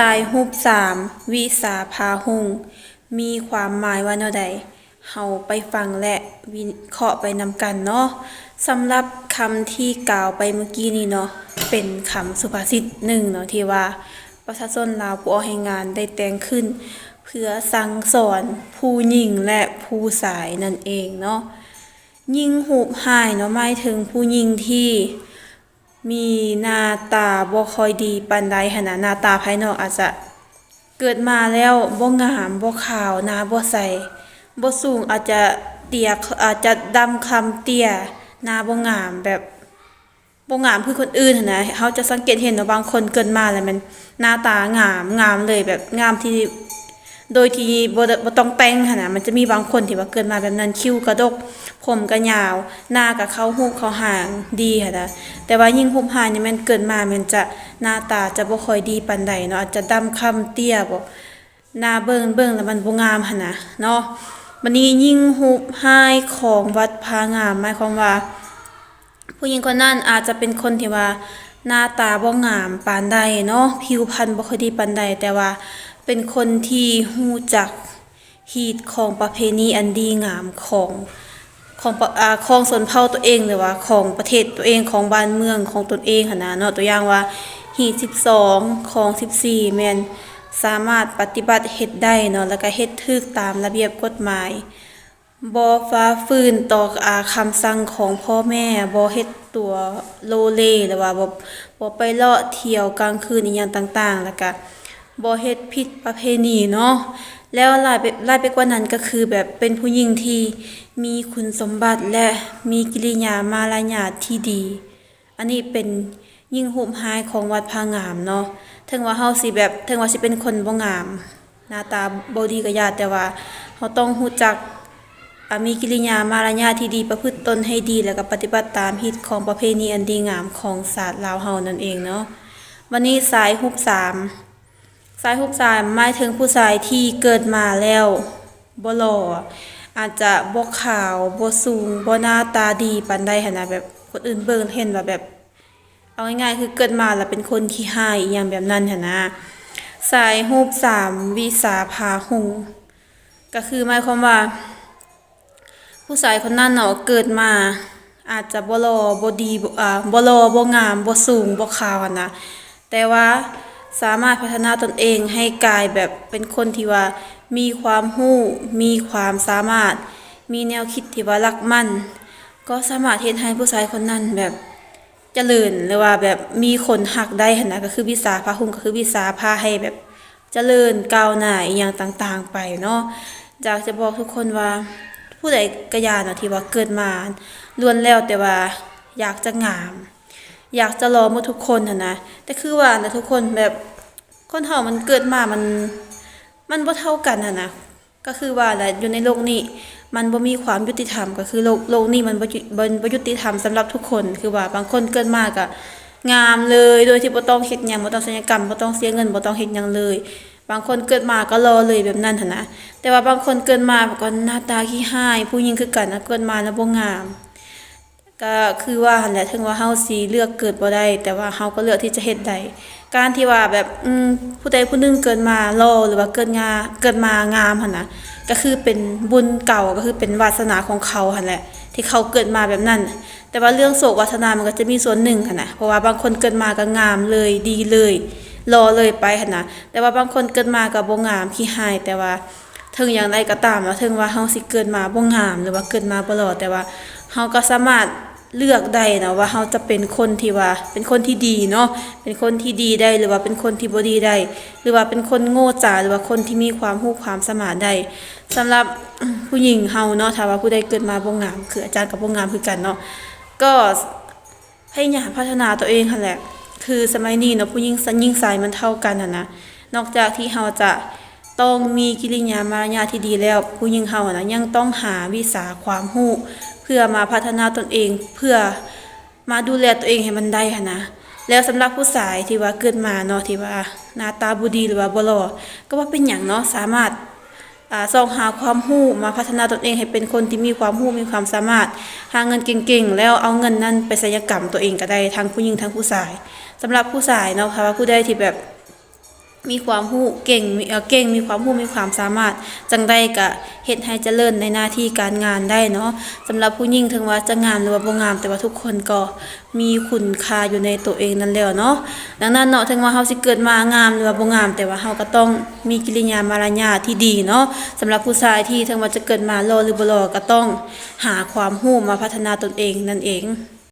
ສາຍຮູບສາມ ວິສາພາຮຸ່ງ ມີຄວາມໝາຍວ່າແນວໃດ? ເຮົາໄປຟັງ ແລະ ວິເຄາະໄປນຳກັນເນາະ. ສຳລັບຄຳທີ່ກ່າວໄປເມື່ອກີ້ນີ້ເນາະ ເປັນຄຳສຸພາສິດໜຶ່ງເນາະ ທີ່ວ່າປະຊາຊົນລາວຜູ້ອອກແຮງງານໄດ້ແຕ່ງຂຶ້ນ ເພື່ອສັ່ງສອນຜູ້ຍິງ ແລະ ຜູ້ຊາຍນັ້ນເອງເນາະ. ຍິງຮູບຮ້າຍເນາະ ໝາຍເຖິງຜູ້ຍິງທີ່ ມີໜ້າຕາບໍ່ຄ່ອຍດີປານໃດຫັ້ນນະ, ໜ້າຕາພາຍນອກອາດຈະເກີດມາແລ້ວບໍ່ງາມ, ບໍ່ຂາວ, ໜ້າບໍ່ໃສ, ບໍ່ສູງ, ອາດຈະເຕ້ຍ, ອາດຈະດຳຄລ້ຳເຕ້ຍ, ໜ້າບໍ່ງາມ, ແບບບໍ່ງາມຄືຄົນອື່ນຫັ້ນນະ. ເຮົາຈະສັງເກດເຫັນວ່າບາງຄົນເກີດມາແລ້ວແມ່ນໜ້າຕາງາມ, ງາມເລີຍ, ແບບງາມທີ່ ໂດຍທີ່ບໍ່ ບໍ່ຕ້ອງແຕ່ງຫັ້ນນະ. ມັນຈະມີບາງຄົນທີ່ວ່າເກີດມາແບບນັ້ນ, ຄິ້ວກະດົກ, ຜົມກະຍາວ, ໜ້າກະເຂົ້າຮູບເຂົ້າຮ່າງດີຫັ້ນນະ. ແຕ່ວ່າຍິງຮູບຮ້າຍນີ້ແມ່ນເກີດມາແມ່ນຈະ ໜ້າຕາຈະບໍ່ຄ່ອຍດີປານໃດເນາະ, ອາດຈະດຳຄລ້ຳເຕ້ຍບໍ, ໜ້າເບິ່ງ ເບິ່ງແລ້ວມັນບໍ່ງາມຫັ້ນນະເນາະ. ບັດນີ້ຍິງຮູບຮ້າຍຂອງວັດພາງາມ ໝາຍຄວາມວ່າ ຜູ້ຍິງຄົນນັ້ນອາດຈະເປັນຄົນທີ່ວ່າໜ້າຕາບໍ່ງາມປານໃດເນາະ, ຜິວພັນບໍ່ຄ່ອຍດີປານໃດ, ແຕ່ວ່າເປັນຄົນທີ່ຮູ້ຈັກຮີດຄອງປະເພນີອັນດີງາມຂອງ ຂອງປະ ອາ ຂອງຊົນເຜົ່າຕົວເອງ ຫຼືວ່າຂອງປະເທດຕົວເອງ, ຂອງບ້ານເມືອງຂອງຕົນເອງຫັ້ນນະເນາະ. ຕົວຢ່າງວ່າ ຮີດສິບສອງ ຄອງສິບສີ່ ແມ່ນສາມາດປະຕິບັດເຮັດໄດ້ເນາະ, ແລ້ວກະເຮັດຖືກຕາມລະບຽບກົດໝາຍ. ບໍ່ຝ່າຝືນຕໍ່ ອາ ຄຳສັ່ງຂອງພໍ່ແມ່, ບໍ່ເຮັດຕົວໂລເລ ຫຼືວ່າບໍ່ ບໍ່ໄປເລາະທ່ຽວກາງຄືນອີ່ຫຍັງຕ່າງໆ, ແລ້ວກະບໍ່ເຮັດຜິດປະເພນີເນາະ. ແລ້ວຫຼາຍໄປ ຫຼາຍໄປກວ່ານັ້ນກໍຄືແບບເປັນຜູ້ຍິງທີ່ມີຄຸນສົມບັດ ແລະ ມີກິລິຍາມາລະຍາດທີ່ດີ. ອັນນີ້ເປັນຍິງຮູບຮ້າຍຂອງວັດພາງາມເນາະ. ເຖິງວ່າເຮົາຊິແບບ ເຖິງວ່າຊິເປັນຄົນບໍ່ງາມ ໜ້າຕາບໍ່ດີກໍຢ່າ, ແຕ່ວ່າເຮົາຕ້ອງຮູ້ຈັກ ອາ ມີກິລິຍາມາລະຍາດທີ່ດີ, ປະພຶດຕົນໃຫ້ດີ ແລ້ວກໍປະຕິບັດຕາມຮີດຄອງປະເພນີອັນດີງາມຂອງຊາດລາວເຮົານັ້ນເອງເນາະ. ບັດນີ້ສາຍຮູບສາມ ສາຍຮູບສາມ ໝາຍເຖິງຜູ້ຊາຍທີ່ເກີດມາແລ້ວບໍ່ຫຼໍ່, ອາດຈະບໍ່ຂາວ, ບໍ່ສູງ, ບໍ່ໜ້າຕາດີປານໃດຫັ້ນນະ, ແບບຄົນອື່ນເບິ່ງເຫັນວ່າແບບ ເອົາງ່າຍໆ ຄືເກີດມາແລ້ວເປັນຄົນຂີ້ຮ້າຍອີ່ຫຍັງແບບນັ້ນຫັ້ນນະ. ສາຍຮູບສາມ ວິສາພາຮຸ່ງ ກໍຄືໝາຍຄວາມວ່າ ຜູ້ຊາຍຄົນນັ້ນເນາະ ເກີດມາອາດຈະບໍ່ຫຼໍ່ ບໍ່ດີ ບໍ່ ອາ ບໍ່ຫຼໍ່ ບໍ່ງາມ ບໍ່ສູງ ບໍ່ຂາວຫັ້ນນະ, ແຕ່ວ່າສາມາດພັດທະນາຕົນເອງໃຫ້ກາຍແບບເປັນຄົນທີ່ວ່າມີຄວາມຮູ້ ມີຄວາມສາມາດ ມີແນວຄິດທີ່ວ່າຫຼັກໝັ້ນ, ກໍສາມາດເຮັດໃຫ້ຜູ້ຊາຍຄົນນັ້ນແບບ ຈະເລີນ ຫຼືວ່າແບບມີຄົນຮັກໄດ້ຫັ້ນນະ, ກໍຄືວິສາພາຮຸ່ງ ກໍຄືວິສາພາໃຫ້ແບບຈະເລີນກ້າວໜ້າອີ່ຫຍັງຕ່າງໆໄປເນາະ. ຢາກຈະບອກທຸກຄົນວ່າ ຜູ້ໃດກໍຢ່າເນາະ ທີ່ວ່າເກີດມາລ້ວນແລ້ວແຕ່ວ່າຢາກຈະງາມ ຢາກຈະຫຼໍ່ໝົດທຸກຄົນຫັ້ນນະ. ແຕ່ຄືວ່ານະທຸກຄົນ ແບບຄົນເຮົາມັນເກີດມາ ມັນ ມັນບໍ່ເທົ່າກັນຫັ້ນນະ. ກໍຄືວ່າແຫຼະ ຢູ່ໃນໂລກນີ້ມັນບໍ່ມີຄວາມຍຸຕິທຳ, ກໍຄືໂລກ ໂລກນີ້ມັນບໍ່ຍຸ ມັນບໍ່ຍຸຕິທຳສຳລັບທຸກຄົນ. ຄືວ່າບາງຄົນເກີດມາກໍງາມເລີຍ ໂດຍທີ່ບໍ່ຕ້ອງເຮັດຫຍັງ, ບໍ່ຕ້ອງສັນຍະກຳ, ບໍ່ຕ້ອງເສຍເງິນ, ບໍ່ຕ້ອງເຮັດຫຍັງເລີຍ. ບາງຄົນເກີດມາກໍຫຼໍ່ເລີຍແບບນັ້ນຫັ້ນນະ. ແຕ່ວ່າບາງຄົນເກີດມາກໍໜ້າຕາຂີ້ຮ້າຍ, ຜູ້ຍິງຄືກັນນະ ເກີດມາແລ້ວບໍ່ງາມ. ກໍຄືວ່າຫັ້ນແຫຼະ ເຖິງວ່າເຮົາຊິເລືອກເກີດບໍ່ໄດ້ ແຕ່ວ່າເຮົາກໍເລືອກທີ່ຈະເຮັດໄດ້. ການທີ່ວ່າແບບ ອືມ ຜູ້ໃດຜູ້ໜຶ່ງເກີດມາຫຼໍ່ ຫຼືວ່າເກີດງາ ເກີດມາງາມຫັ້ນນະ ກໍຄືເປັນບຸນເກົ່າ ກໍຄືເປັນວາສະໜາຂອງເຂົາຫັ້ນແຫຼະ ທີ່ເຂົາເກີດມາແບບນັ້ນ. ແຕ່ວ່າເລື່ອງໂຊກວາສະໜາມັນກໍຈະມີສ່ວນໜຶ່ງຫັ້ນນະ, ເພາະວ່າບາງຄົນເກີດມາກໍງາມເລີຍ ດີເລີຍ ຫຼໍ່ເລີຍໄປຫັ້ນນະ. ແຕ່ວ່າບາງຄົນເກີດມາກໍບໍ່ງາມ ຂີ້ຮ້າຍ ແຕ່ວ່າ ເຖິງຢ່າງໃດກໍຕາມເນາະ ເຖິງວ່າເຮົາຊິເກີດມາບໍ່ງາມ ຫຼືວ່າເກີດມາບໍ່ຫຼໍ່ ແຕ່ວ່າເຮົາກໍສາມາດເລືອກໄດ້ເນາະ ວ່າເຮົາຈະເປັນຄົນທີ່ວ່າ ເປັນຄົນທີ່ດີເນາະ ເປັນຄົນທີ່ດີໄດ້ ຫຼືວ່າເປັນຄົນທີ່ບໍ່ດີໄດ້ ຫຼືວ່າເປັນຄົນໂງ່ຈ້າ ຫຼືວ່າຄົນທີ່ມີຄວາມຮູ້ຄວາມສາມາດໄດ້. ສຳລັບຜູ້ຍິງເຮົາເນາະ ຖ້າວ່າຜູ້ໃດເກີດມາບໍ່ງາມ ຄືອາຈານກໍບໍ່ງາມຄືກັນເນາະ ກໍ ພະຍາຍາມພັດທະນາຕົວເອງຫັ້ນແຫຼະ. ຄືສະໄໝນີ້ເນາະ ຜູ້ຍິງ ຍິງຊາຍມັນເທົ່າກັນຫັ້ນນະ. ນອກຈາກທີ່ເຮົາຈະຕ້ອງມີກິລິຍາມາລະຍາດທີ່ດີແລ້ວ, ຜູ້ຍິງເຮົາຫັ້ນນະ ຍັງຕ້ອງຫາວິຊາຄວາມຮູ້ ເພື່ອມາພັດທະນາຕົນເອງ, ເພື່ອມາດູແລຕົວເອງໃຫ້ມັນໄດ້ຫັ້ນນະ. ແລ້ວສຳລັບຜູ້ຊາຍທີ່ວ່າເກີດມາເນາະ ທີ່ວ່າໜ້າຕາບໍ່ດີ ຫຼືວ່າບໍ່ຫຼໍ່ ກໍບໍ່ເປັນຫຍັງເນາະ, ສາມາດ ອາ ຊອກຫາຄວາມຮູ້ມາພັດທະນາຕົນເອງໃຫ້ເປັນຄົນທີ່ມີຄວາມຮູ້ ມີຄວາມສາມາດ, ຫາເງິນເກັ່ງໆ ແລ້ວເອົາເງິນນັ້ນໄປສັນຍະກຳຕົວເອງກໍໄດ້, ທັງຜູ້ຍິງທັງຜູ້ຊາຍ. ສຳລັບຜູ້ຊາຍເນາະ, ຖ້າວ່າຜູ້ໃດທີ່ແບບ ມີຄວາມຮູ້ເກັ່ງ ມີ ເອ່ອ ເກັ່ງ ມີຄວາມຮູ້ ມີຄວາມສາມາດ ຈັ່ງໃດກະເຮັດໃຫ້ຈະເລີນໃນໜ້າທີ່ການງານໄດ້ເນາະ. ສຳລັບຜູ້ຍິງ ເຖິງວ່າຈະງາມ ຫຼືວ່າບໍ່ງາມ ແຕ່ວ່າທຸກຄົນກໍມີຄຸນຄ່າຢູ່ໃນໂຕເອງນັ້ນແລ້ວເນາະ. ດັ່ງນັ້ນເນາະ ເຖິງວ່າເຮົາຊິເກີດມາງາມ ຫຼືວ່າບໍ່ງາມ ແຕ່ວ່າເຮົາກໍຕ້ອງມີກິລິຍາມາລະຍາດທີ່ດີເນາະ. ສຳລັບຜູ້ຊາຍທີ່ ເຖິງວ່າຈະເກີດມາຫຼໍ່ ຫຼືບໍ່ຫຼໍ່ ກໍຕ້ອງຫາຄວາມຮູ້ມາພັດທະນາຕົນເອງນັ້ນເອງ.